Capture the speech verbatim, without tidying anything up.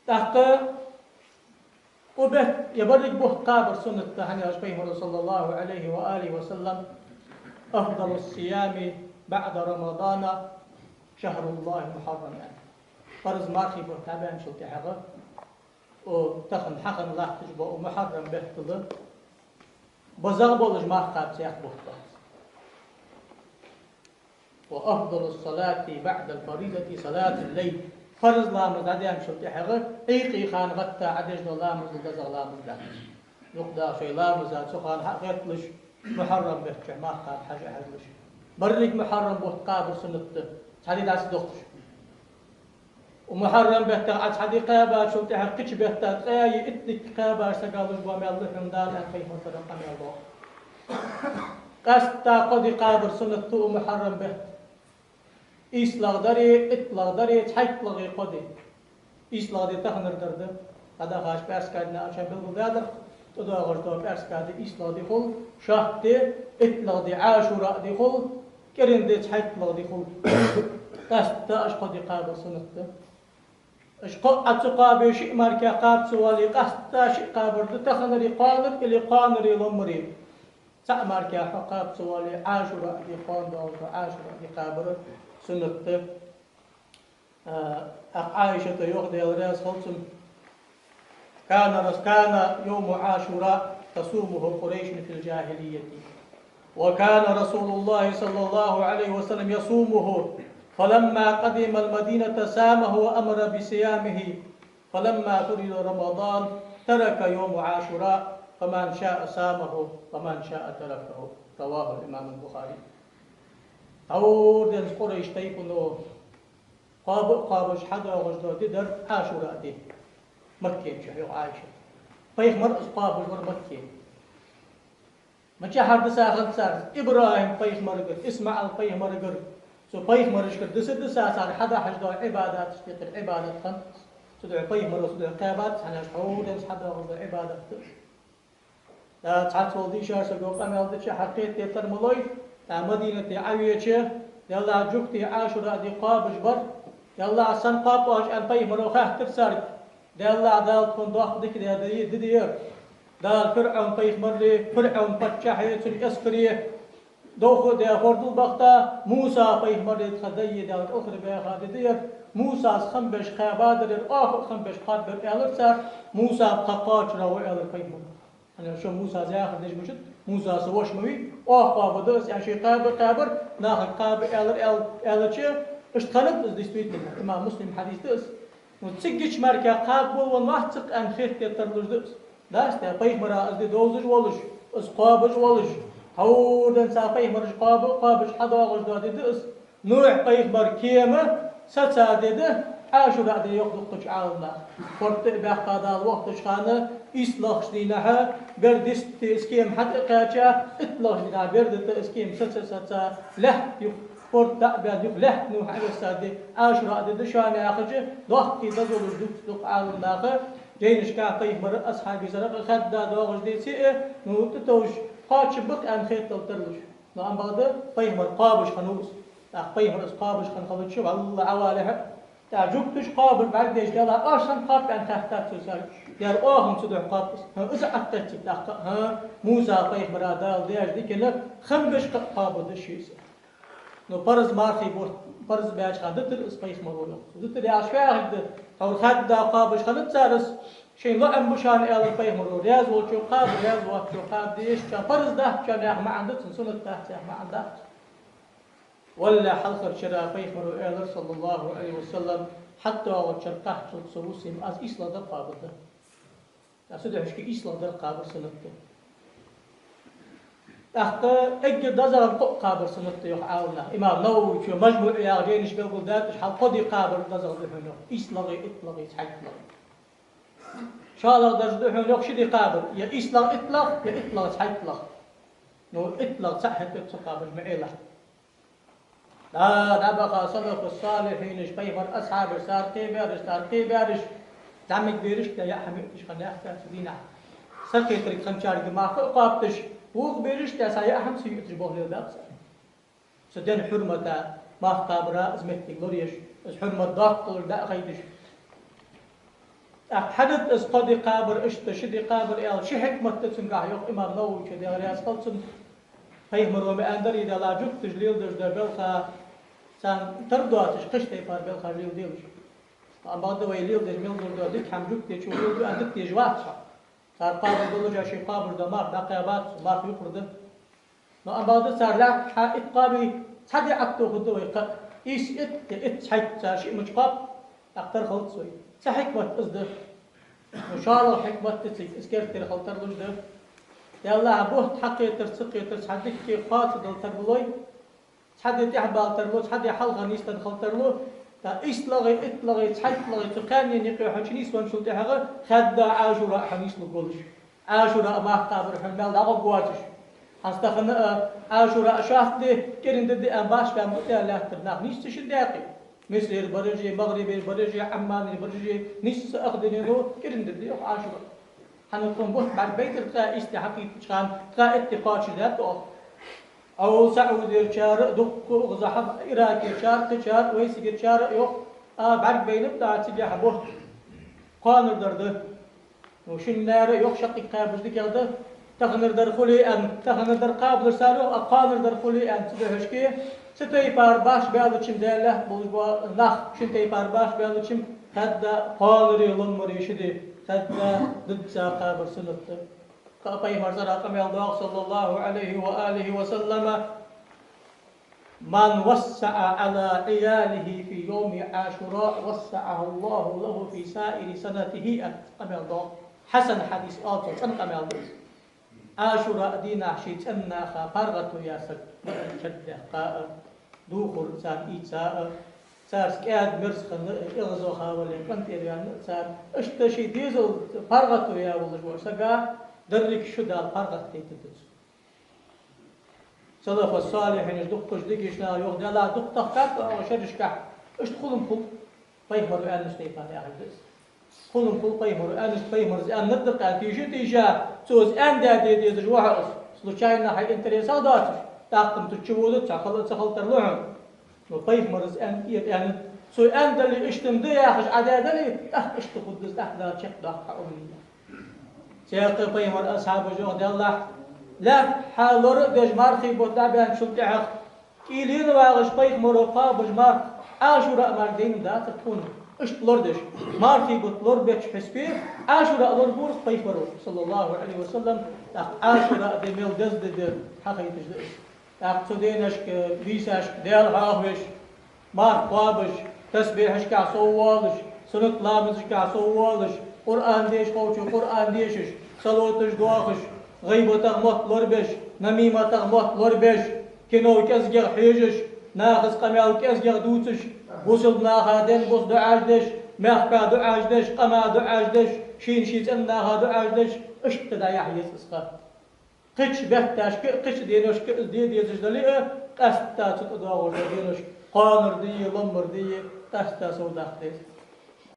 ТӀаккха укх бетта е берригача бутта кхабар суннат да, хӀана аьлча Пайхамара, صلى الله عليه وآله وسلم: «أفضل الصيام بعد رمضان شهر الله المحرم», аьнна. Парз мархий бутт дӀабаьнначул тӀехьагӀа, укх тахан хьахинна латташ бола укх мухьаррам бетта базагӀа болаш марха кхаба цхьа бутт да. «وأفضل الصلاة بعد الفريضة صلاة الليل». Парз ламаз дӀадаьнначул тӀехьагӀа, Ӏуйкъе хана гӀатта Ӏадеш дола ламазал дезагӀа ламаз да. Дукха даха шоай ламаза цу хана хьа а гӀетталуш, мухьаррам бетта чу марха кхаба хьажа а хьажалуш. Берригача мухьаррам бутта кхабар суннат да, цхьа ди дӀа ца дохкаш. Укх мухьаррам бетта Ӏа цхьа ди кхаьбачул тӀехьагӀа кхыча бетта ткъаь итт ди кхаьбача сага луш бола маьл лу хьона Дала, аьнна, Пайхамара тӀара къамаьл доагӀа. Къаьстта кхо ди кхабар суннат да укх мухьаррам бетта. ИйслагӀдареи, иттлагӀдареи, цхьайттлагӀеи кхо ди. ИйслагӀа ди таханара дар да. ДӀадахача пӀаьраска дийнахьа шоана белгалдаьдар, тӀадоагӀаш дола пӀаьраска ди ийслагӀа ди хул, шоатта ди, иттлагӀа ди Ӏашура ди хул, кӀиранди цхьайттлагӀа ди хул. Къаьстта уж кхо ди кхабар суннат да. Уж кхо а Ӏа ца кхаьбе, шиъ мара кхаба ца вале, къаьстта шиъ кхабар да таханара кхоанара или кхоанара ломмара. Цхьа мара кхаба ца вале, Ӏашура ди, кхоана доагӀаш дола Ӏашура ди кхабар суннат да. А, ТӀаккха Ӏайшата йоах, Даьла раьза хилва цунна: «كان رس-، كان يوم عاشوراء تصومه قريش في الجاهلية، وكان رسول الله صلى الله عليه وسلم يصومه، فلما قدم المدينة صامه وأمر بصيامه، فلما فرض رمضان ترك يوم عاشوراء، فمن شاء صامه ومن شاء تركه». رواه الإمام البخاري. Тхьовра денз Къурайш тайпано кхоабаш, кхоабаш хьадоагӀаш дола ди дар Ӏашура ди Макка чу, йоах Ӏайшата. Пайхамар из кхоабаш вар Макка. Мичахьара диса хиннад цар? ИбрахӀим-пайхамарагара, ИсмаӀал-пайхамарагара. Цу пайхамарашкара диса, диса цар хьадахьаш дола Ӏибадаташ тӀехьара Ӏибадат хиннад. Цудухьа пайхамара цудухьа кхаьбад, хӀана аьлча тхьовра денз хьадоагӀаш дола Ӏибадат да из. ТӀаккха цхьацца вола дийшача саго къамаьл дича хьакхетаде тара ма лой, тӀаккха Мадинате Ӏавеча, Даьллахьа, жугтий Ӏашура ди кхоабаш бар, Даьллахьа, сенна кхоаб оаш, аьнна, пайхамара хаьттар царга. Даьллахьа, Дала тхона доккха дика даь ди, ди дар. Дала ФирӀовн-пайхамара, ФирӀовн-паччахьа, цун эскара довха а даь, хӀордал бахийта, Муса-пайхамара тха даьга Дала кӀалхарбаьха ди дар. Мусас хам беш кхаьбадар ер, оаха а хам беш кхоабар, аьлар цар. Муса тха кхоачара ва, аьлар пайхамара. ХӀана аьлча Мусас яхар деш мичад, Муса са воша ма вий, оаха кхоабаргда аз, аьнна, ше кхаба, кхаьбар, нахага кхаба аьлар, аьл-, аьлча, иштта хиннад из действительно. Имам Муслима хьадис да из. Ну, цигача мара кхаба болавенна вац-кх аьнна хетаде тарлуш да из. Дац те, пайхамара из ди довзаш волаш, из кхоабаш волаш, тхьовра денз цар пайхамараш кхоаба, кхоабаш хьадоагӀаш дола ди да из. Нухь-пайхамара кема саца ди да Ӏашура ди, йоах дуккхача Ӏаламнаха. Форд тӀа а баьккха Дала вахийтача хана, ийслагӀча дийнахьа, бер дистте из кема хьатӀа а кхаьча, иттлагӀча дийнахьа бер дита из кема саца, саца, лаьтта юха, форд дӀа а баьнна юха лаьтта Нухь Ӏовесса ди Ӏашура ди да шоана яхача, доккхий дозалаш дувц дукха Ӏаламнаха. Жайнашка пайхамара асхьабий сарахьа хадда доагӀаш деце а, ну, тӀатовжаш кхоачам ба-кх аьнна хетадала тарлуш. Ну, амма бакъда пайхамар кхоабаш хиннав из. ТӀаккха пайхамар из кхоабаш хинна хилча, валлахӀи, Ӏавалехьа. ТӀаккха жугташа кхоабар бӀаргадайча, Даьллахьа, оаш сенна кхоаб аьнна хаьттад цо царга. Дера, оаха-м цудухьа кхоаб аз. ХӀа, из Ӏоттача тӀаккха, хӀа, Муса-пайхамара Дала даьча дикана хам беш кхоабаргда шийца. Ну, парз мархий бутт, парз баьча хана дитар из пайхамара, йоах. Дитар яхаш фу яхилга да? Тхьовра хадда кхоабаш хиннад цар из, шоайла лоӀам ба шоана, аьлар пайхамара. Раьза волчо кхаба, раьза воацачо кхаба дезаш, парз дац шоана яха маӀан да цун, суннат дац яха маӀан дац. Валлахьи, хьалхарча шера пайхамара аьлар, صلى الله عليه وسلم: «ХьатӀадоагӀача шера кхаччалца со вусийма, аз ийслагӀдар кхоабаргда». ТӀаккха цудухьа шки ийслагӀдар кхабар суннат да. ТӀаккха эггара дезагӀа кхоъ кхабар суннат да, йоах Ӏаламнаха. Имам Нававийс МажмуӀ яхача жайна чу белгалдаьд, уж хьалха кхо ди кхабар дезагӀа да хьона, йоах. ИйслагӀеи, иттлагӀеи, цхьайттлагӀеи. ШоллагӀа деза да хьона, йоах, ши ди кхабар: е ийслагӀа, иттлагӀа, е иттлагӀа, цхьайттлагӀа. Ну, иттлагӀа цхьа хӀета ца кхабаш ма Ӏелахь. ДӀа-, дӀабаха салафу-салихьинаша, пайхамара асхьабаша, цар кхебаьраш, цар кхебаьраш, зӀамига берашта яа хӀама ютташ хиннаяц цу дийнахьа. Сакхетарг хинначарга мара а кхоабаш, вокха берашта цхьа яа хӀама ца ютташ болх леладаьд цар. Цу ден хьурмата марха кхабара из моттиг лораеш, из хьурмат доккха долаш дӀа а хайдеш. ТӀаккха хӀана да из кхо ди кхабар, иштта ши ди кхабар аьлча, ши хьикмат да цунгахь, йоах имам Нававе, Даьла раьза хилва цунна. Пайхамаро ма аьннадарий, Даьла, жугташа леладеш дола белхаш царна тара доацаш, кхыча тайпара белхаш леладелаш. Амма бакъда вай леладеш мел дола дика хӀама жугтечо леладу аьнна дика дезаш вац хьо. Цар кхоабаш долаш а, шоай кхоабаш дола марха дӀакхаьбац, марха юкъара да. Но амма бакъда цар лаьтта хьа итт кхоабе, цхьа ди Ӏотохаргда вай кхы а. Ийс итт, е итт цхьайтта цар шиъ мича кхоаб, тӀаккха тара хилац вай. Цхьа хьикмат из да. Но шоллагӀа хьикмат да цига, из керттера хила тарлуш да. Даьллахьа, бутт хьакхетар, ца кхетар, цхьа дика кхоаца дала тарлу вай. Цхьа ди тӀехьабала тарлу, цхьа ди хьалха нийсденна хила тарлу. ТӀаккха ийслагӀеи, иттлагӀеи, цхьайттлагӀеи цу кхаьннена юкъе хьо чунийсвенначул тӀехьагӀа, хадда Ӏашура хьо нийслургволаш. Ӏашура марха кхабар хьона мел дӀагӀоргвоацаш. ХӀанз тахан а Ӏашура шоатта ди, кӀиранди ди аьнна башха баьнна бу тӀа лаьттара нах, нийсса шин даькъе. Мисрера бараши, МагӀрибера бараши, Ӏамманера бараши, нийсса ах динено кӀиранди ди йоах Ӏашура. ХӀана аьлча тхона бутт бӀаргабайтар ткъаь ийс ди хьакхийттача хана, ткъаь итт ди кхоачашдаьд оаха. Ӏо СаӀудерчар а, дуккха а, укхаза хьа Иракерчар а, кхычар а, вай сигарчар а йоах, а, бӀаргабайнаб тӀаккха цигахьа бутт. Кхоанара дар да. Ну, шиннара а йоах, шаккхе кхаьбаш дикагӀа да. Таханара дар хуле аьнна, таханара дар кхабалаш цар йоах, а кхоанара дар хуле аьнна, цу дехьашке, цу тайпара башха баьлча-м, Даьла лаьтта болаш бола нах, шин тайпара башха баьлча-м, хадда кхоанареи ломмареи ши ди, хадда дизза кхабар суннат да. Кхы а пайхамара цӀерагӀа къамаьл доагӀа, صلى الله عليه وآله وسلم: «من وسع على عياله في يوم عاشوراء وسعه الله له في سائر سنته», аьнна къамаьл доагӀа. Хьасан хьадис оал цох, цӀена къамаьл да из. Ӏашура дийнахьа ший цӀен наха паргӀато яь саг, Къуръан чакхдаьккха а, духар царна ийца а, царца кӀаьда-мерза хинна а, эгӀазваха вале, къинтӀера ваьнна а цар, иштта ший дезал паргӀато яь волаш волча сага деррига шу Дала паргӀатдайтаргда цунна. Салафа-салихьинаша, дуккхача дикача наха йоах, Даьллахьа, дукха тахкад оаха шерашкахь, иштта хулам хул, пайхамаро аьннача тайпара яхилга да из. Хулам хул пайхамаро аьннача, пайхамара из аьннад аьнна тийша а тийша, цо из аьннад де дезаш ва хьо из. Случайно хьай интересах доацаш, тӀаккха-м цу чу водаш ца хила, ца хила тарлу хьона. Но пайхамара из аьннад, кӀера аьннад. Цо аьннадале, иштта-м да яхаш Ӏа даь дале, тӀаккха иштта хургда из, тӀаккха Дала чакхдоаккх хьа уммат. Цхьаькха пайхамара асхьабаша йоах, Даьллахьа, лаьтта хьа лора а деш, мархий бутт дӀабаьнначул тӀехьагӀа, кӀийлена вагӀаш пайхамаро кхоабаш марха Ӏашура мара дайна дацар тхона. Иштта лорадеш, мархий бутт лорабеча хьисапе, Ӏашура лорабора пайхамаро, صلى الله عليه وسلم, тӀаккха Ӏашура ди мел деза ди да хьахайташ да из. ТӀаккха цу денашка, бийсашка Даьла хьоахавеш, марха кхоабаш, тасбихьашкахь соввоалаш, суннат ламазашкахь соввоалаш, Къуръан деша ховчо Къуръан дешаш, салоташ доахаш, гӀийбатах мотт лорабеш, намиматах мотт лорабеш, кино кӀезигагӀа хьежаш, нахаца къамаьл кӀезигагӀа дувцаш, бусалба наха денна-бус дуӀаш деш, мехка дуӀаш деш, къама дуӀаш деш, шийна-ший цӀен наха дуӀаш деш, иштта дӀаяхьа еза из ха. Кхыча бетташка а, кхыча деношка а из де дезаш дале а, къаьстта цу тӀа доагӀаш дола денош, кхоанара дий, ломмара дий, къаьстта совдаккха деза.